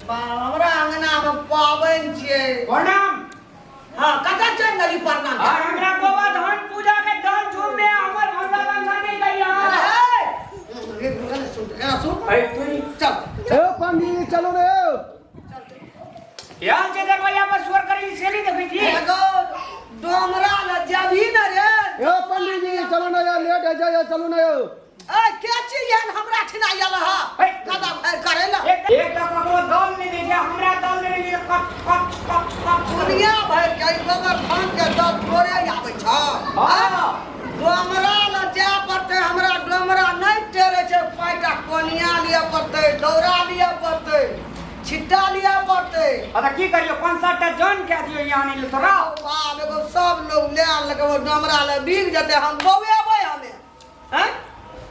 बा हमरा अंगना में पाबनि छियै। प्रणाम। हाँ, कतऽ चलि गेली प्रणाम? और हमरा गोवर्धन पूजा के दान झूम में हमर भंसा भंसा नहीं करिया। हे, सुन, एना सुन। अरे तुरी। चल। ए पंडित चलू रे। यार जे दरवाजा पर स्वर करी से नहीं देखै छी। एगो डोमरा ल जबही न रे। ए पंडित जी चलू ना यार, लेट हो जाए, चलू ना यो। ए के चीज एहन हमरा ठिना आयल ह? ए। दादा भर करे ला। एक एक तऽ ककरो दल नहीं दै छै, हमरा दल देने छै कच कच कच कच। दुनिया भर के ई गोवर्धन के दल थोड़े आबै छ। हाँ। डोमरा ल जाय पड़तै, हमरा डोमरा नहि टेरै छै। पाँचटा कोनिया लिअ पड़तै, दौरा लिअ पड़तै, छिट्टा लिअ पड़तै। आ तऽ की करियो, पाँच सात टा जन कए दियो यहाँ नहीं तोरा। बाप, एगो सब लोग ले आनलकै, ओ डोमरा ल बिक जेतै, हम बौएबै हमे। हैं?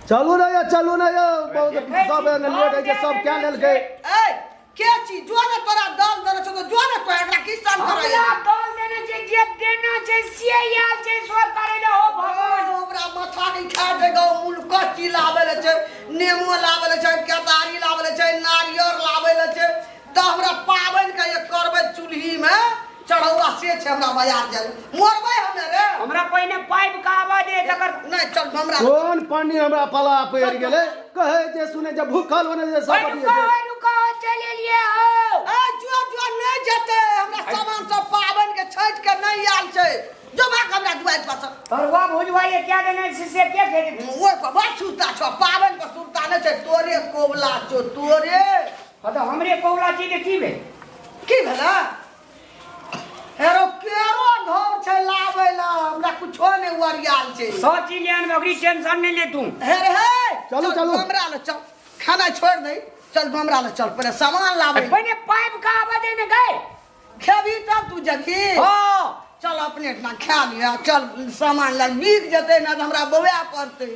चलू ना यो, चलू ना यो, बहुत सब एने लेट होइ छै, सब क्या लेलकै। ए के छी जो ने तोरा दल देने छौ तो जो ने तो एकरा की सन करे। हमरा दल देने छै, जे देना छै से आयल छै स्वर करे ले। हो भगवान, हमरा माथा के खा दे गो। मूल कच्ची लाबै ले छै, नेमो लाबै ले छै, केतारी लाबै ले छै, नारियर लाबै ले छै, तऽ हमरा पाबनि के एक करबै चूल्ही में चढ़ौआ से छै। हमरा बाजार जाय मरबै हमे रे। हमरा पहिने पाइप के आवाज दे तकर। नहि चल हमरा। कोन पानी हमरा पला पड़ि गेलै? कहै जे सुनै जे भूखल होने जे सब ओए रुको, ओए रुको, चलि एलियै हो। ए जो जो नहि जेतै, हमरा सामान सब पाबनि के छठि के नहि आयल छै। जो भाग हमरा दुआरि पर से। तरुआ भुजवा ये क्या देने छै से के खेतै? ओहि पर बड़ सुरता छौ, पाबनि पर सुरता नहि छै तोरे। कोबला छौ तोरे। हँ तऽ हमरे कौला छी तऽ की भेल? की भेलै? हेरो केरो घर छै लाबै ला, हमरा कुछो नहि ओरियाल छै। सब चीज ले आनबै, ओकरी टेंशन नहि ले तू। हे रे हे। चलू, चलू। हमरा ले चल, खाना छोड़ दे, चल हमरा ले चल, पहिले सामान लाबै। पहिने पाइप के आवाज दे ने गए। खेबी तब तू जबी। हाँ। चल अपने ठिना खा लिअ, चल सामान लग बिक जेतै ने तऽ हमरा बौआ पड़तै।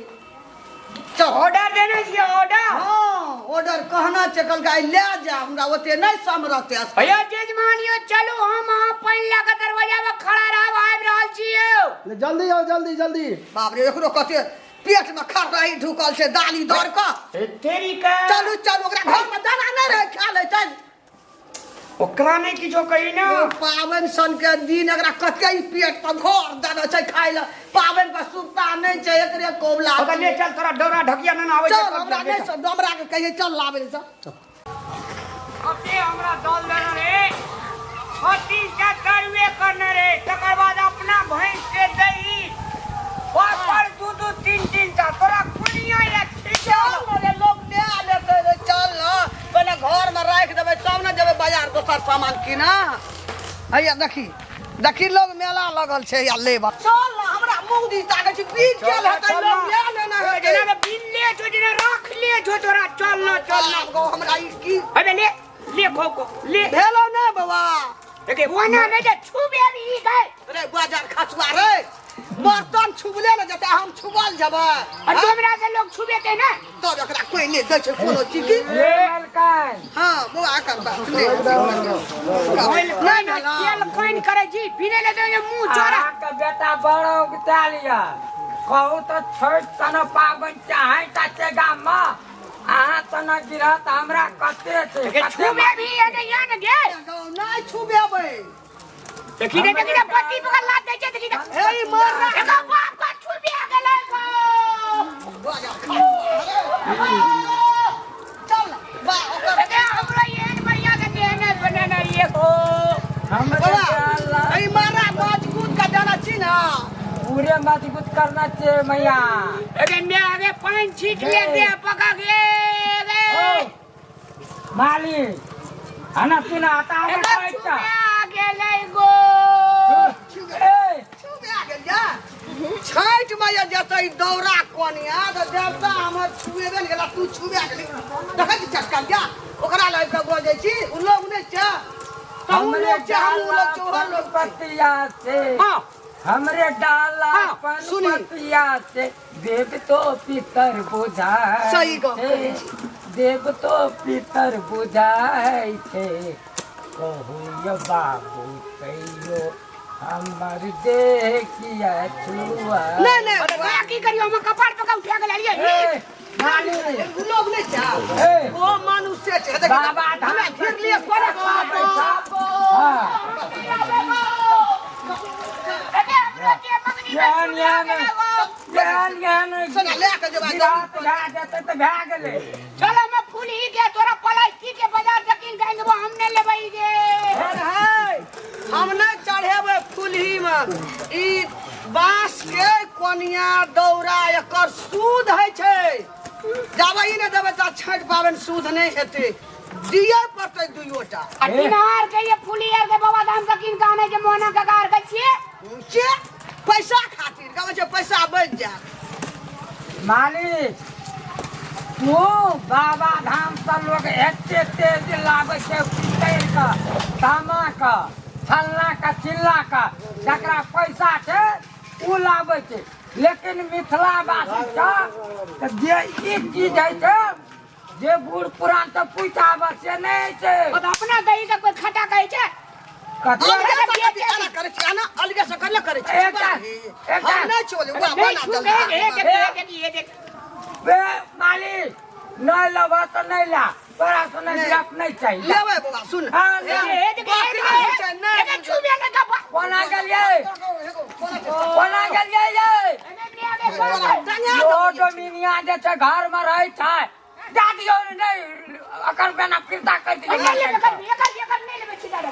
चल। ऑर्डर देने छियै ऑर्डर। हाँ, ऑर्डर कहना छै, कहलकै आइ लए जा, हमरा ओते नहि समरतै। भैया जजमान यौ, चलू, हम अहाँ पानि लऽ कऽ दरवाजा पर खड़ा रहब, आबि रहल छी यौ। जल्दी आउ, जल्दी जल्दी। बाप रे, एकरो कते पेट में खरही ढुकल छै दाली दर कऽ। तेरी के। चलू चलू, ओकरा घर में दाना नहि रहै, खा लै चल। ओकरा नहि किछो कही ना। ओ पाबनि सन के दिन एकरा कते ई पेट पर घर देने छै खाय लए। पाबनि पर सुरता नहि छै एकरे कौला। ओकरा ले चल, तोरा डोरा ढकिया नहि आबै छै। चल, हमरा नहि डोमरा के कहिए चल लाबै लए, चल। कते हमरा दल देने रे, 36 टा तरुए करने रे, तकर बाद अपना भैंस के दही पापड़ दू दू तीन तीन टा, तोरा कुनिया या चल ने रे, लोग ले लेतै रे, चल ने, पहिले घर में राखि देबै तब ने जेबै बाजार दोसर सामान कीना। हैया देखी देखी, लोग मेला लगल छै या लेबा। चल ने, हमरा मुँह दिस ताकै छी, बीत गेल हेतै, लोग ले लेने हेतै। जेना बिन ले छो, जेना रख ले छो तोरा। चल ना, चल ना। गो हमरा ई की अबे ले ले, खो को ले। भेलो ने बाबा? देखे ओना नहि जे छुबे भी गए। रे बाजार खसुआ रे, बर्तन छुबले ने जेतै, हम छुबल जेबै? और डोमरा से लोग छुबेते ना। तब एकरा कोई नहि दै छै कोनो चीज की। ये मलकान। हाँ बौआ, एकर बात नहि नहि भेला। तेल कइन करै छी, पीने ले दे मुंह चोरा। अहाँके बेटा बड़ उगतायल यऽ। कहू तऽ छठि सन पाबनि चाहै टा छै गाममे, अहाँ सन गिरहत हमरा कते छै? के कते छुबे भी है नहीं यहाँ ने गे। नहि छुबेबै। देखी दे, देखी दे, पति पकड़ लात दे छै, देखी दे। हे मर रहा। एकर बाप का छुबे गेलै गो। चल ना, बा ओकर। एके हमरा एहन बढ़िया के देहने बनेने ये गो। हमरे बाबा डाला ई मारा मजबूत का जाना छी ना। पूरे मजबूत करना छै मैया। एके मैं आगे पानी छीट ले दे पका के गे। ओ, मालिक हना सुना आता हमर एकर कहै छुबे गेलै गो। ए छुबे गेल जा। छठि में जे जेतै दौरा कोनिया तऽ देवता हमर छुएबे ने गेला, तू छुबे गेली। देखै छी चटकल जा, ओकरा लग के बजै छी। ओ लोग नहि छै, तहूँ हमरे लोग छै, हमहूँ डाला लोग छै, ओहो लोग छै। पतिया से हाँ। हमरे डाला हाँ, पन सुनी। पतिया से देव तो पितर बुझाय सही गप छै। कहै छी। देव तो पितर बुझाय छै। कहू यौ बाबू, तैयो हमर देह किया छुआ? नहि नहि। अरे तोरा की करियो, हम कपार पका उठा के लालिए। ए, मालिक लोग नहि छै। ए ओ मनुष्य छै, देख बाबा धाम हमरा घिर लिए कोई एहन एहन एहन एहन सुन ले के जेबा गिरात भए जेतै तऽ भए गेलै। चलो मैं फूल ही के तोरा प्लास्टिक के बाजार से कीन के आनि देबो, हम नहीं लेबै गे। है हम नहि चढ़ेबै फुलही मे। ई बांस के कोनिया दौरा एकर सूद होइ छै। जाबे ई नहि देबै ता छठि पाबनि सूद नहि हेतै। दिअ पड़तै दुइयोटा। आ किनार के ये फूली आर के बाबा धाम से कीन के आनै छै मोहना काका आर के छियै। से पैसा खातिर कहै छै पैसा बचि जायत। मालिक तू बाबा धाम से लोग एते तेज लाबै छै उतरि कऽ तामा के फल्ला के चिल्ला के, जकरा पैसा छै ओ लाबै छै। लेकिन मिथिलावासी के तऽ जे ई चीज होइ छै जे बूढ़ पुरान तऽ पूछि आबै से नहि होइ छै। ओ तऽ अपना दही के कोई खटा कहै छै? कथी? अलगे से कथी एना करै छी, एना अलगे से कथी करै छी? एकटा हम नहि छोड़बै, नहीं बना छू जल्दी। गए, हे देख, हे देख, हे देख। बे मालिक नहि लेबह तऽ नहि ला, तोरा से नहि गिरफ नहि चाही। लेबै बौआ, सुन। हाँ, ले। हे देख, हे देख, हे देख, हे छूबे लगा बा। कोना गेलियै? कोना गेलियै यै? यो डोमिनिया जे छै घर मे रहै छै, दए दियौ ने, नहि एकर बिना फिरता कहि दियौ। नहीं लेबै, एकर एकर एकर नहीं लेबै छिदा रे।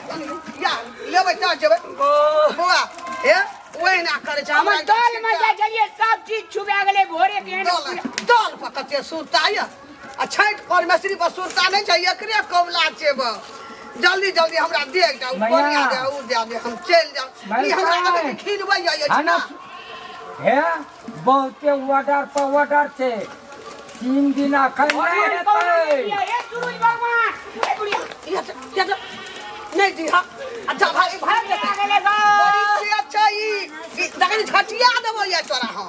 या लेबै तऽ जेबै बौआ। हे ओहिना करै छै हमर हमरा। दल में जे गेलियै सब चीज छुबा गेलै भोरे के एहन। दल दल पर कते सुरता यऽ आ छठि परमेश्वरी पर सुरता नहि छै, एकरे कौला छै। बा जल्दी जल्दी हमरा दे एकटा ओ मैया। कोनिया दे, उ दे दे, हम चलि जाउ। ई हमरा मलकाय। कते खिलबै यऽ हँ ना, हे बहुते ऑर्डर पर ऑर्डर छै, 3 दिन अखन नहि हेतै। हे सूरज भगवान, हे बुढ़िया। नहि दिहा। अच्छा भाई भाग आ गेलै गो। बड़ी छै। अच्छा ई देखै झटिया देबो ये तोरा। हम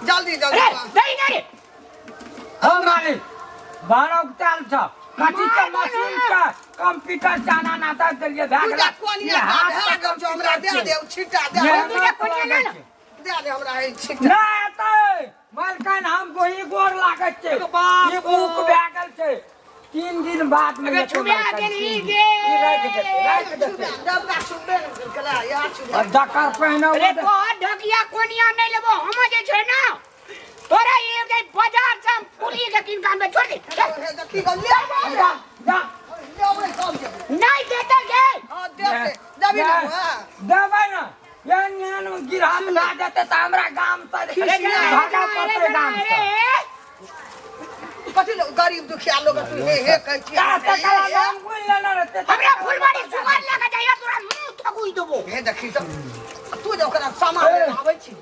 जल्दी जल्दी रे दही ना रे। हो मालिक, 12 चाल छ कथी के मशीन के कंप्यूटर जाना ना दे देलियै भए दूटा गेलै। कोनिया ई हाथ भए के गेल छौ, हमरा दे कंप्यूटर दे छै। उ छिट्टा दे नहि, दे। दूटा कोनिया ले ना। दे दे हमरा ई छिट्टा। नहि हेतै मालकाइन, हम गोही गोर लागै छै। बाप ई बुक भए गेल छै, 3 दिन बाद मे अगे हेतै छुबा मालकाइन, गेल ई 3 दिन। गे। ई राखि देतै, राखि देतै। डबका छुबे ने केलकै या छुबे। आ जकर पहिने रे तोहर ढकिया कोनिया नहीं लेबो हम जे छै ना तोरा ये जे बाजार से हम फूली के कीन के आनबै, छोड़ दे चल। हे देखी गो ले जा जा। लेबै तब जेबै। नहीं देते गे। हां देते, देबी ना बौआ। देबै ना। एहन एहन गिरहत भए जेतै तऽ हमरा गाम से अरे जा, भागऽ अरे पड़तै जा, गाम अरे। से। कथी लोग गरीब दुखिया लोग तू हे हे कहै छी। ता तकरा नाम गुनि लेने रहतै। हमरा फुलबाड़ी सुगर लगा जाइए, तोरा मुंह थकुई देबो। हे देखी तऽ तू जे ओकरा सामान ए। आबै छी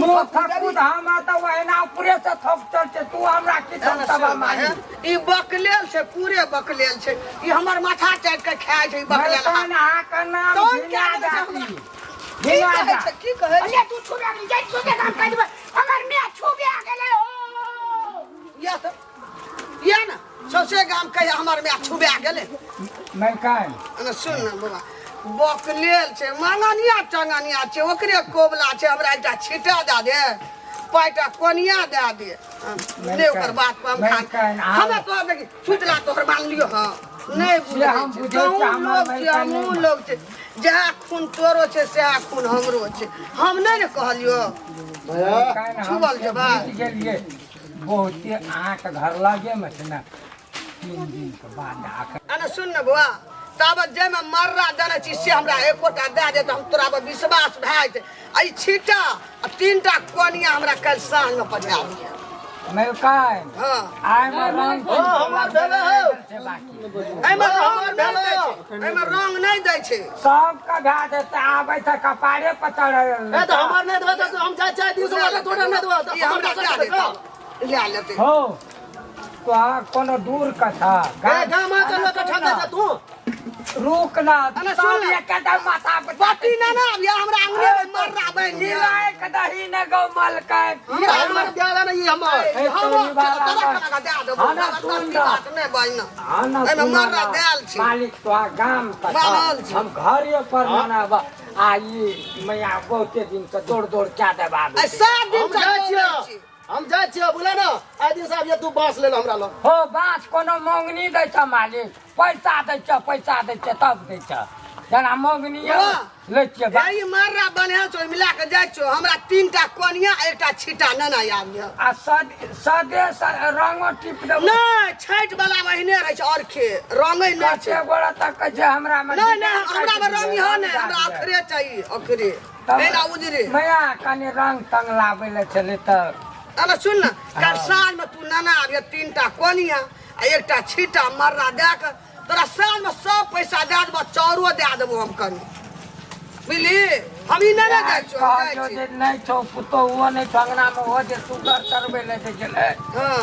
मुँह थकुद, हम तऽ ओहिना ऊपरे से थक चलते, तू हमरा की थकतबा मारी? ई बकलेल छै, पूरे बकलेल छै। ई हमर माथा चाटि के खाय छै ई बकलेल। मलकान अहाँके नाम तोन घिना क्या देबै छै जाती हमरा? की घिना कहै जा छै, की कहै छै? अरे तू छुबे गेली, जाइ छुबे काम कहि देबै हमर my छुबे गेलै हो। या तऽ या ने सौंसे गाम कहिया हमर my छुबा गेलै। मलकान अने सुन ने बौआ, बकलेल छै, मंगनिया टंगनिया छै, ओकरे कोबला छै। हमरा एकटा छिटा दए दे, पाइटा कोनिया दए दे। नहि ओकर बात पर हम खा मलकान, आब- हमे तोहर देखी छुटला तोहर मान लियो। हाँ नहि बुझै हम छै। बुझै छियै, तहूँ हमर लोग छै, मलकान हमहूँ नहि। लोग छै। जएह खून तोरो छै सएह खून हमरो छै। हम नहि ने कहलियो। मलकान हम छुबल से जेबै। बुझि गेलियै बहुते अहाँके घर लगेमे छै ने, 3 दिन के बाद आके। अने सुन ने बौआ, ताबत जाहिमे मर्रा देने छी से हमरा एकोटा दए दे तऽ हम तोरा पर विश्वास भए जेतै। आ ई छिट्टा आ 3टा कोनिया हमरा काल्हि साँझमे पठा दिअ। मलकान हँ आइ मे रंग हमर भेलै हौ। छै बाकी। एहिमे रंग नहि दै छै, एहिमे रंग नहि दै छै। सबके भए जेतै, आबै छै कपारे पर चढ़ै। ए तऽ हमर नहि देबै तऽ हम जाइ चाहे दिन से तोरा नहि देबै तऽ ई हमर हमरा दोसर दए के दे देतौ। तब। लए लेतै। हो तोहर कोनो दूर कथा ए गाम के लोग के ठकै छै तू। रुक ना। अने सुन तब ना। एकदम माथा पर बत्ती ना ना अभी हमरा अंगने में मर्रा बनि गेल। मिलाए के दही ने गौ मलकाय। ई हमर प्याला नहीं, ई हमर। ए, हम तोरी वाला तोरा बात। कना के दए देबो। हाँ ना, सुन ना। बात नहि बाज ना। हाँ ना, एहिमे सुन मर्रा ना। देल छै। मालिक तोहर गाम के बान्हल छै। हम घरे पर मनाब आ ई मैया बहुते दिन से दौड़ दौड़ क्या देबा आइ 7 दिन हम से जाइ दौड़ै छियौ, छी। हम जाइ छियौ बुझले ने। आइ दिन साहब ये तू बाँस ले ले हमरा लग। हो बाँस कोनो मंगनी दै छ मालिक, पैसा दै छ, पैसा दै छ तब दै छ। जेना मगनी लै छियै बा। ई मर्रा बन्हल छौ मिला के जाइ छौ हमरा तीनटा कोनिया एकटा छीटा नेना आबिय। आ सद सदे रंगो टिप देबो। नहि छठि वाला महीने रहै छै और खे रंगै नहि छै। कते गोरा तक कहै छै हमरा मे नहि नहि हमरा मे रंग हो नहि, हमरा अखरे चाहिए अखरे एना उजरे। मैया कनि रंग तंग लाबै लए छलै तऽ अरे सुन ना कल साँझ में तू नाना आबिय तीनटा कोनिया आ एकटा छीटा मर्रा दए के तोरा साँझ में सब पैसा दए देबो, चाउरो दए देबो हम कनि, बुझली? हम ई नहि ने जाइ छियौ, हम जाइ कहलियौ छी। जे नहि छौ पुतोहुओ नहि छौ अंगनामे, ओ जे सुगर करबै लए जे गेलै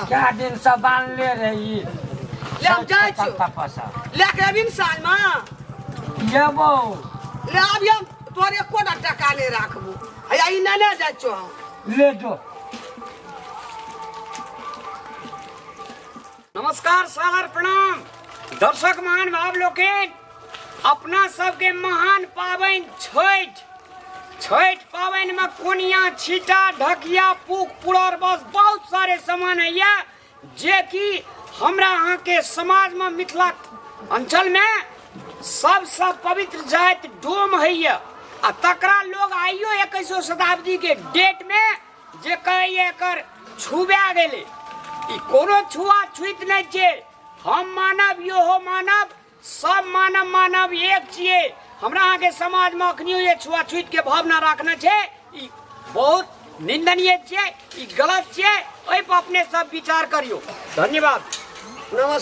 कए दिन से बान्हले रही। ले हम जाइ छियौ। लए के अबही ने साँझमे। जेबौ। ले आबियौ, तोहर एकोटा टका नहि राखबो। हैया ई नेने जाइ छियौ हम। ले जो। नमस्कार सादर प्रणाम दर्शक महान भाव लोकनि, अपना सबके महान पाबनि छठि, छठि पाबनि में कोनिया छीटा ढकिया पुक पुरर बस बहुत सारे सामान होइए जे कि हमरा अहाँके समाज में मिथिला अंचल में सबसँ पवित्र जाति डोम होइए आ तकरा लोग आइयो 21 शताब्दी के डेट में जे कहैए एकर छुबा गेलै। ई कोनो छुआ छुइत नहि छै। हम मानव इहो मानव सब मानव मानव एक छियै। हमरा अहाँके समाजमे अखनियो ये छुआछूत के भावना राखने छै, ई बहुत निंदनीय छियै, ई गलत छियै। ओहि पर अपने सब विचार करियौ। धन्यवाद। नमस्कार।